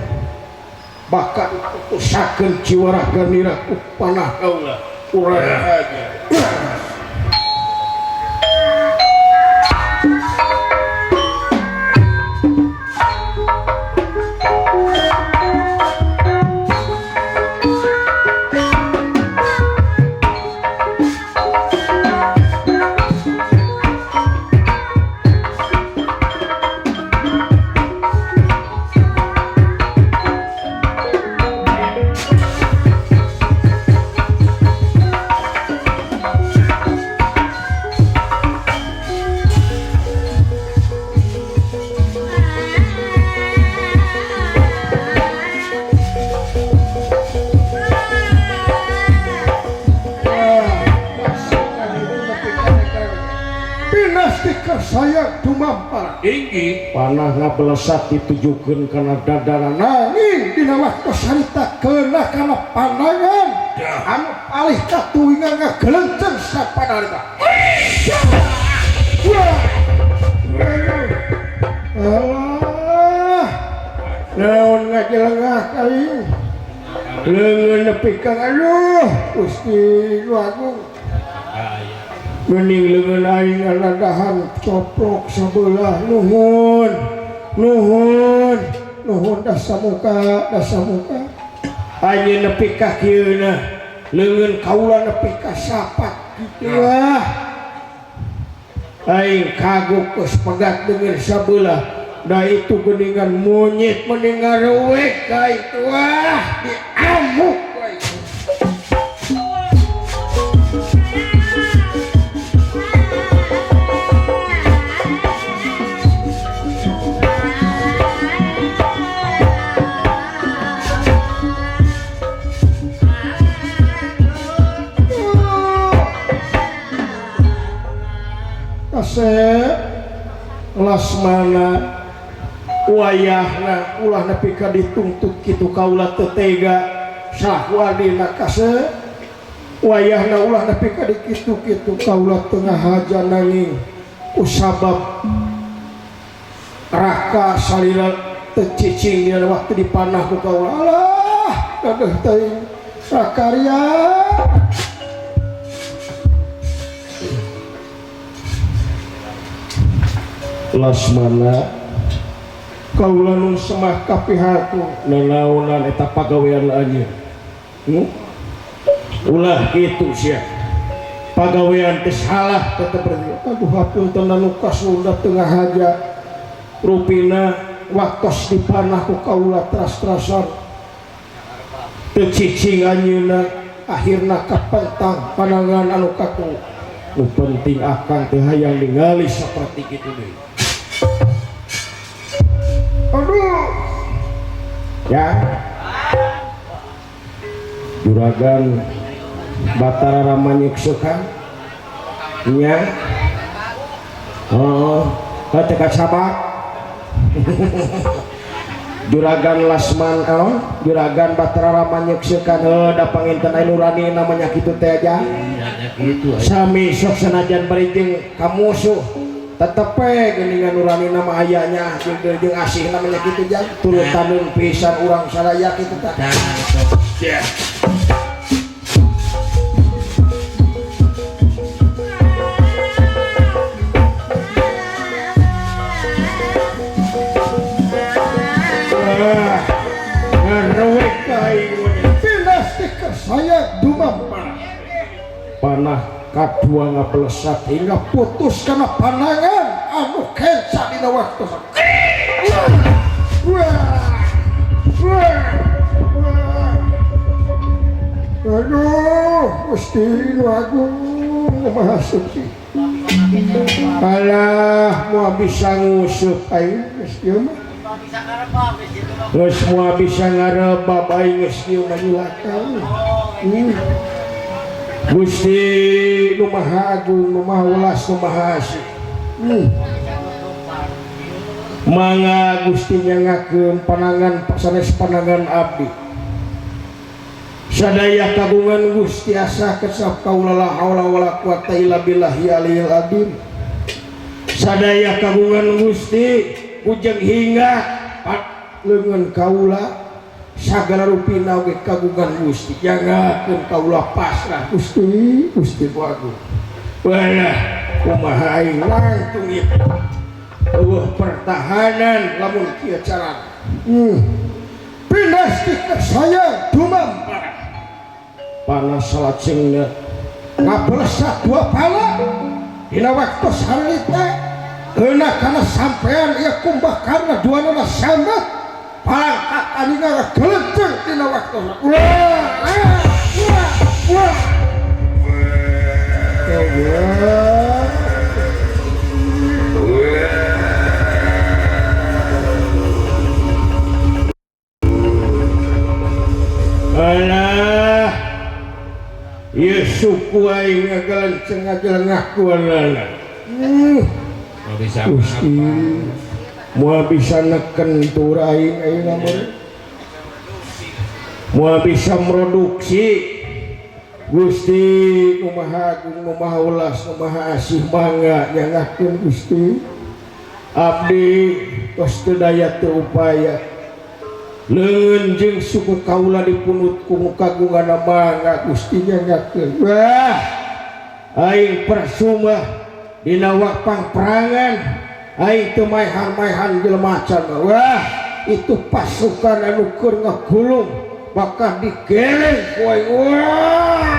Bakal putusakeun jiwa raga nira ku panah kaula. Kurang ajar. Saya dumampar tinggi panah ngabelesat ditujukeun kana dadana nanging dina waktu sarita keuna kana pandangan anu palih katuwingan ngagelenceng sapanarita. Alah, naon ngajelengah aing leungeun nepi ka aduh Gusti nu agung. Mending leungeun aing ngaladahan coplok sabelah. Nuhun nuhun nuhun dasamuka dasamuka anjeun nepi ka kieuna leungeun kaula nepi ka sapat kitu. Wah, aing kagok geus pegat leungeun sabelah da itu geuningan monyet mending ngarewek ka itu. Wah, diamuk. Kasep Lasmana wayahna ulah nepi ka dituntut kitu kaula teu tega sahuadina kasep wayahna ulah nepi ka dikitu-kitu kaula teu ngahaja nanging kusabab raka salila teu cicing dina waktu dipanah ku kaula. Alah dadeuh teuing sakarya. Lasmana Kaula nu semah kapihaku nanaonan eta pagawean anjeun. Ulah kitu sia. Pagawean teh salah tetep berarti. Aduh hapunten anu kasunda tengah haja. Rupina waktos dipanah ku kaula teras-terasan. Teu cicing anjeunna akhirna kapentang panangan anu kaku. Nu penting akang teh hayang ningali saperti kitu deui. Aduh. Ya. Juragan Batara Rama nyeksekan nya. Oh, teh kasabak. Juragan Lasman Juragan Batara Rama nyeksekan heuh da panginten aya nurani namanya kitu teh aja. Sami sok sanajan bari jeung ka musuh tetep we geuningan nurani nama ayahnya jeung asih namanya kitu jang turutaneun pisan urang sadaya kitu tah. Ya. Saya dumam panah kadua ngapelesat hingga putus karena panangan anu kenca dina waktu. Aduh, Gusti Agung Maha Suci. Alah, moal bisa ngusup aing geus ieu mah. Geus moal bisa ngarebab aing geus ieu mah nyulakan. Gusti nu Maha Agung, nu Maha Welas, nu Maha Asih. Mangga Gusti nyangakeun panangan sanes panangan abdi. Sadaya kagungan Gusti asa kesap kaula la haula wala quwata illa billahi aliyil azim. Sadaya kagungan Gusti ujeng hingga leungeun kaula sagala rupina oge kagungan Gusti. Jangakeun kaula pasrah Gusti, Gusti Agung. Walah kumaha aing langtung ieu. Eueuh pertahanan lamun kieu carana. Pindah stiker saya dumam panas salajengna ngabelesat dua pala dina waktu harita heuna kana sampean ieu Kumbakarna duanana sambat palangkat anina ngagelenceng dina waktu. Wah wah wah. Ya Allah. Alah, ieu suku aing ngagelenceng ngagelengakuanana. Gusti, moal bisa neken tur aing ayeuna mah. Moal bisa produksi. Gusti nu Maha Agung, nu Maha Welas, nu Maha Asih mangga nyangakeun Gusti. Abdi tos teu daya teu upaya. Leungeun jeung suku kaula dipunut ku kagunganna mangga Gusti nyangakeun. Wah, aing persumah dina pangperangan aing teu maehan-maehan jelema can. Wah, itu pasukan anu keur ngagulung bakal digeleng ku aing. Wah.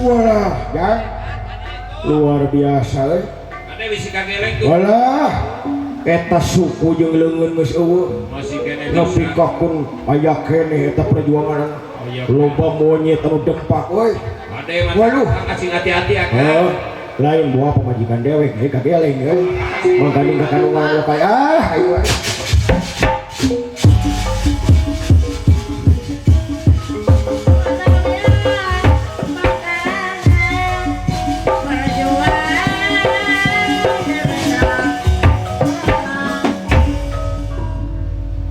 Walah, ya. Luar biasa euy. Walah, eta suku jeung leungeun geus eueuh. Nepi ka kun aya keneh eta perjuangan. Loba monyet anu dempak euy. Waduh, asing hati-hati akang. Lain buah pamajikan dewek euy kageleng euy. Mangkaning ka kandungan kayak ah ayo.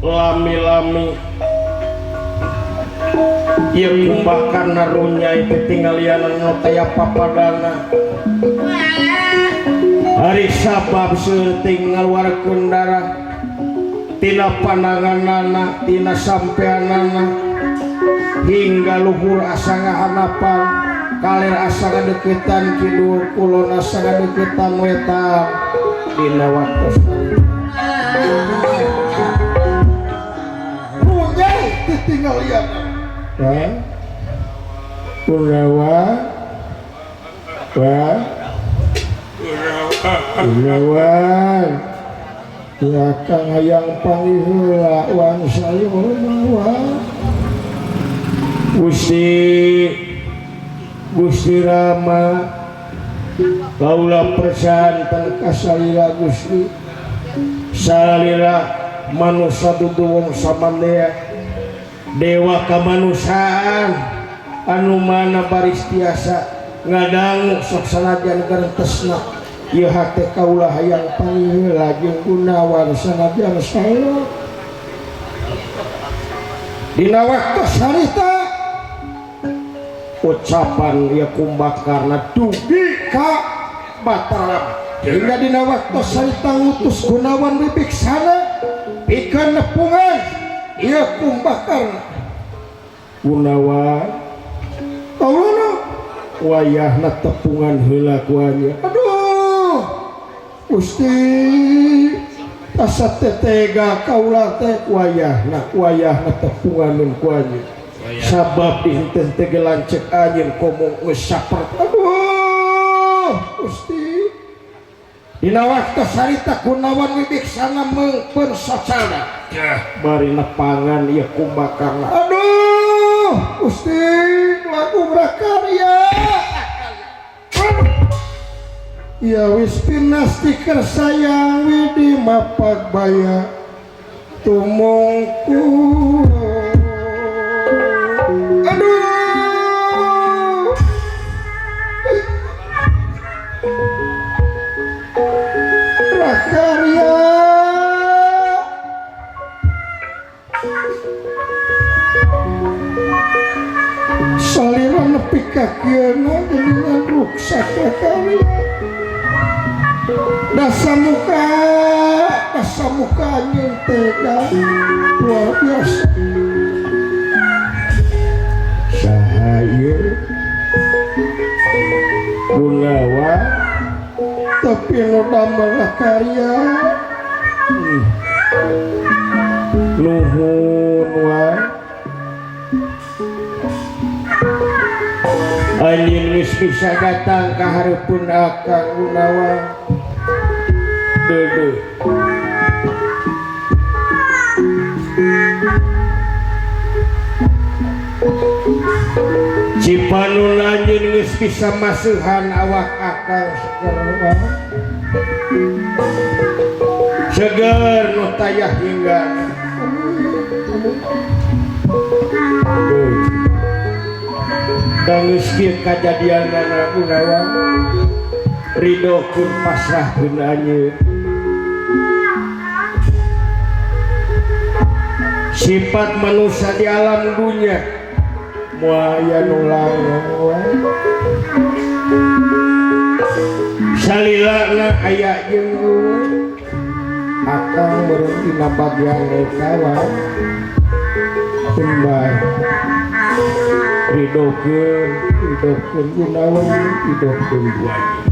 Lami-lami ieu Kumbakarna runyai teh tinggalianan nu taya papadana. Ari sabab seuting ngaluarkeun darah tina pandanganana tina sampeanana hingga luhur asa ngahanapan kaler asa ngadeukeutan kidul kulon asa ngadeukeutan wetan dina waktos punya ditinggal ieu teh Gunawan wa Gunawan ya kang hayang panggih heula wan sayurna Gusti Gusti Rama kaula persanten ka salira Gusti salira manusa dudu wong samandea dewa kamanusiaan anu mana baris tiasa ngadangu sok sanajan gerentesna ieu hate kaula hayang panggih heula jeung Gunawan sanajan sae dina waktos harita ucapan ieu Kumbakarna dugi ka Batara hingga dina waktos harita ngutus Gunawan Wibiksana pikeun nepungan ieu Kumbakarna Gunawan kaulana wayahna tepungan heula ku anjeun. Aduh Gusti asa tetega kaula teh wayahna wayahna tepungan ku anjeun sabab dihenteu teh lanceuk anjeun komo geus sapert. Aduh Gusti dina waktu harita Gunawan Wibiksana meungpeun socana bari nepangan ieu Kumbakarna. Aduh Gusti lagu rakarya ya wis pinasti sayang widi mapak baya tumungku. Aduh rakarya salira nepi ka kieuna geuningan ruksak rakarya dasa muka anjeun tega luar biasa saha ieu Gunawan tapi nu damel karya nuhun wae anjeun geus bisa datang ka hareupeun akang Gunawan. Duh Cipanun anjeun geus bisa masuhan awak akang seger seger nu tayah hingga. Da geus kieu kajadianana Gunawan ridokeun pasrahkeun anjeun. Sifat manusia di alam dunia moal aya nu lanang salilana aya jeung akang meureun dina bagian eta wae tembah ridokeun ridokeun Gunawan ridokeun duanya.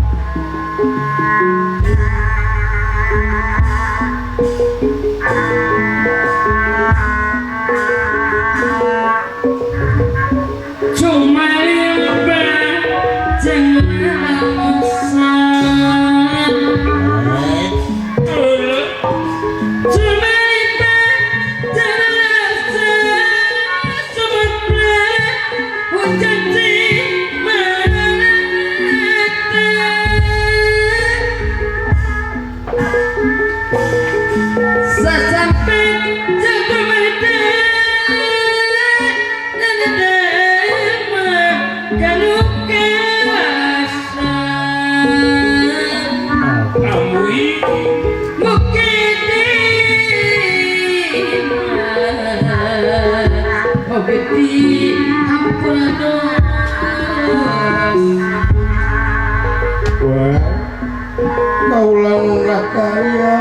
Karya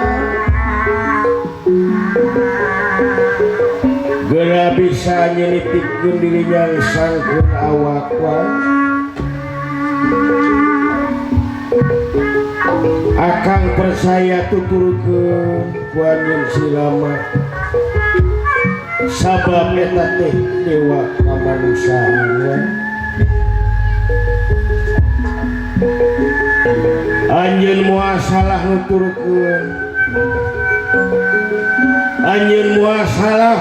geura bisa nyelitikeun diri nyangsangkeun awak wa akang percaya tuturkeun ku anjeun si Rama sabab eta teh dewa kamanusiaan wa. Anjeun moal salah nuturkeun, anjeun moal salah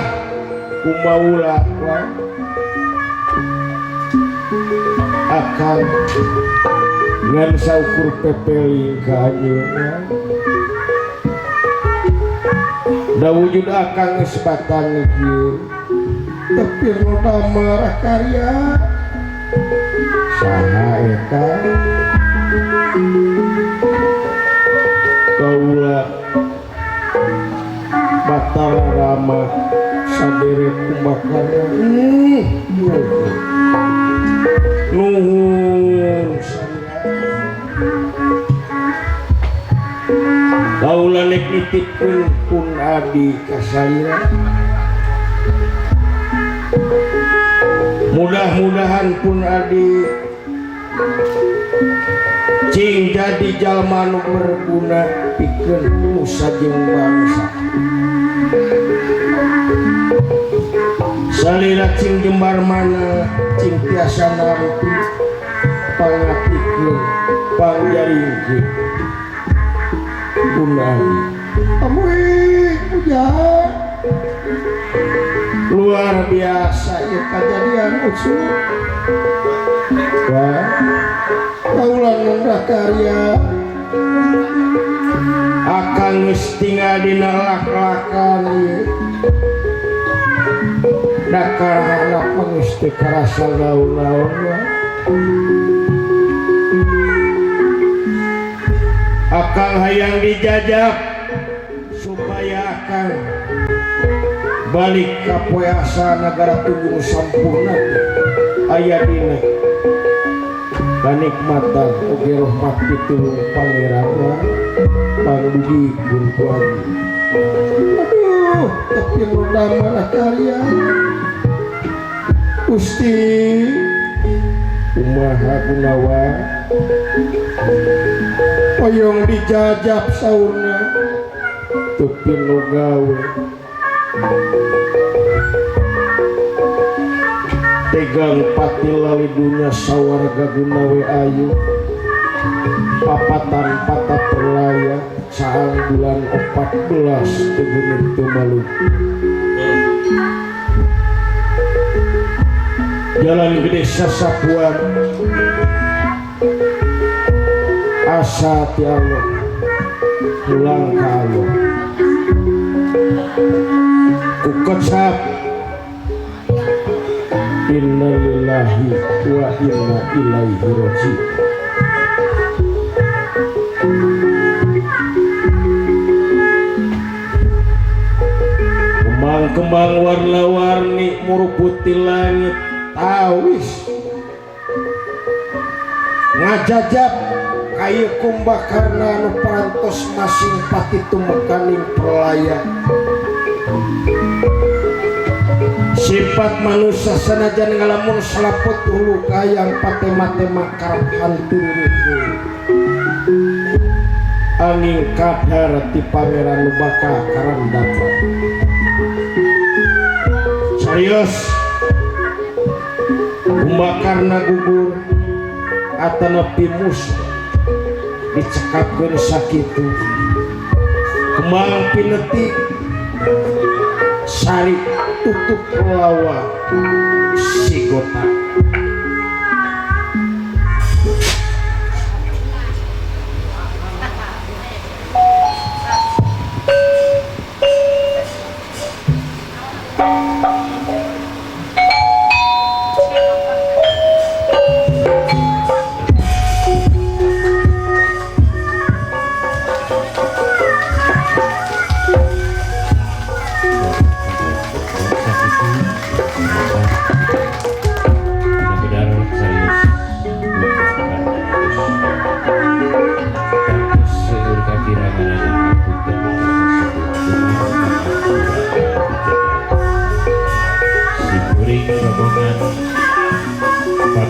kumaula wa. Akang ngan saukur pepeling ka anjeun da wujud akang geus batang kieu tapi nu damar karya saha eta kaula Batara Rama sadere Kumbakarna. Nuhun kaula nek nitipkeun pun abdi ka salira mudah-mudahan pun abdi cing jadi jalma nu berguna pikeun nusa jeung bangsa. Salira cing jembar mana cing tiasa nampi pangatikeun pangjaringkeun pun abdi. Amuy ujang luar biasa ieu kajadian ucu. Wah, kaula ngundah karya akang geus tinggal dina lak-lakan ieu da karana geus teu karasa naon-naon wa. Akang hayang dijajab supaya akang balik ka poe asa nagara Tunggung Sampurna aya dina kanikmatan oge rahmat pitulung Pangeran pangdugikeun ku abdi. Aduh, tapi nu damar karya Gusti kumaha gunawa hoyong dijajab saurna teu pinu gawe tegang pati lali dunya sawarga gunawe ayu papatan patah perlaya saang bulan 14 tegeuneuh teu maluku jalan gede sasapuan asa ti Allah pulang ka Allah ku kecap innalillahi wa inna ilaihi raji'un. Kembang-kembang warna-warni muruputi langit tawis ngajajab kayu Kumbakarna nu parantos masing pati tumekaning perlaya. Sifat manusia sanajan ngalamun selaput hulu kayang patema-tema karep hantu angin kadar ti pangeran nu bakal karandapa. Serius Kumbakarna gugur atanapi musuh dicekapkeun sakitu kembang pineti sari tutup lawa sigota.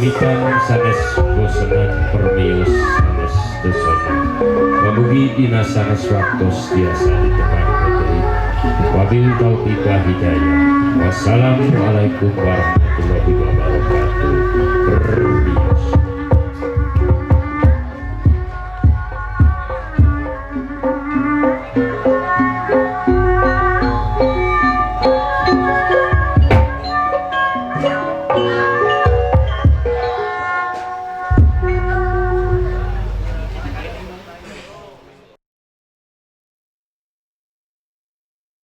Pamitan sanes bosenan, permios sanes dosonan. Mugi dina sanes waktos tiasa ditepang deui. Wabillahi taufiq wal hidayah. Wassalamualaikum warahmatullahi wabarakatuh.